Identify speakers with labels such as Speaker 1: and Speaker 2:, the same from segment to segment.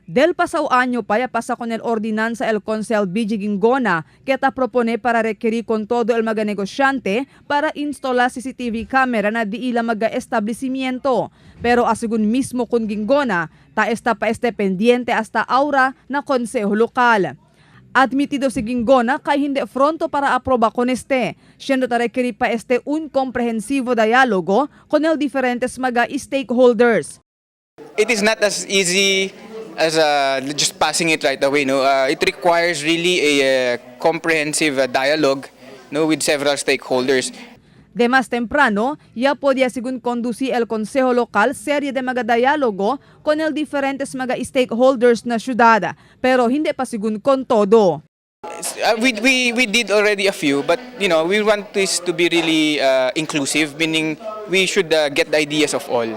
Speaker 1: Del pasado año pa ya pasa con el ordenanza el Consel BG Guingona que ta propone para requerir con todo el mga negosyante para instalar CCTV camera na di ila mga establecimiento. Pero asegun mismo con Guingona, ta está pa este pendiente hasta ahora na konseho lokal. Admitido si Guingona kay hindi pronto para aproba con este, siendo ta requerir pa este un comprehensivo diálogo con el diferentes mga stakeholders.
Speaker 2: It is not as easy as just passing it right away. No, it requires really a comprehensive dialogue, no, with several stakeholders.
Speaker 1: De más temprano, ya podía según conducir el Consejo Local serie de mga diálogo con el diferentes mga stakeholders na syudad, pero hindi pa según con todo.
Speaker 2: We did already a few, but we want this to be really inclusive, meaning we should get the ideas of all.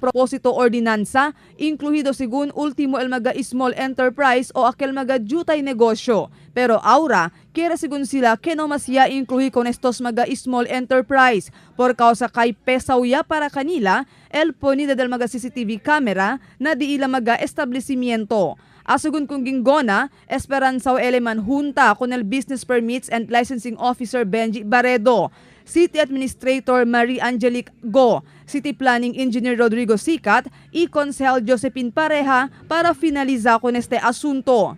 Speaker 1: Proposito ordinansa, incluido según último el mga small enterprise o aquel mga jutay negosyo. Pero ahora, quiere según sila que no mas ya incluir con estos mga small enterprise por causa kay pesaw ya para kanila el ponida del mga CCTV camera na di ila mga establecimiento. Asegun con Guingona, Esperanza Eleman junta con el Business Permits and Licensing Officer Benji Barredo, City Administrator Marie Angelique Go, City Planning Engineer Rodrigo Sicat y Consehal Josephine Pareja para finalizar con este asunto.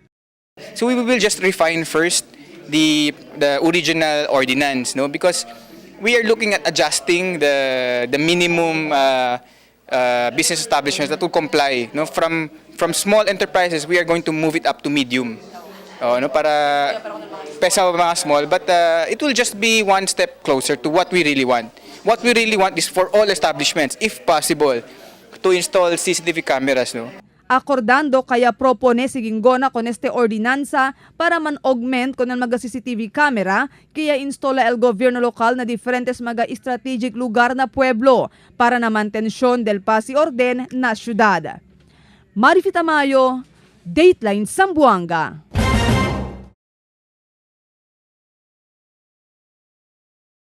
Speaker 2: So we will just refine first the original ordinance, no, because we are looking at adjusting the minimum business establishments that will comply, no, from small enterprises we are going to move it up to medium. Oh, no, para pesa mga small, but it will just be one step closer to what we really want. What we really want is for all establishments, if possible, to install CCTV cameras, no.
Speaker 1: Acordando kaya propone si Guingona con este ordinanza para man augment con el mga CCTV camera kaya instala el gobyerno lokal na diferentes mga strategic lugar na pueblo para na mantensyon del paz y orden na syudad. Marifita Mayo, Dateline Zamboanga.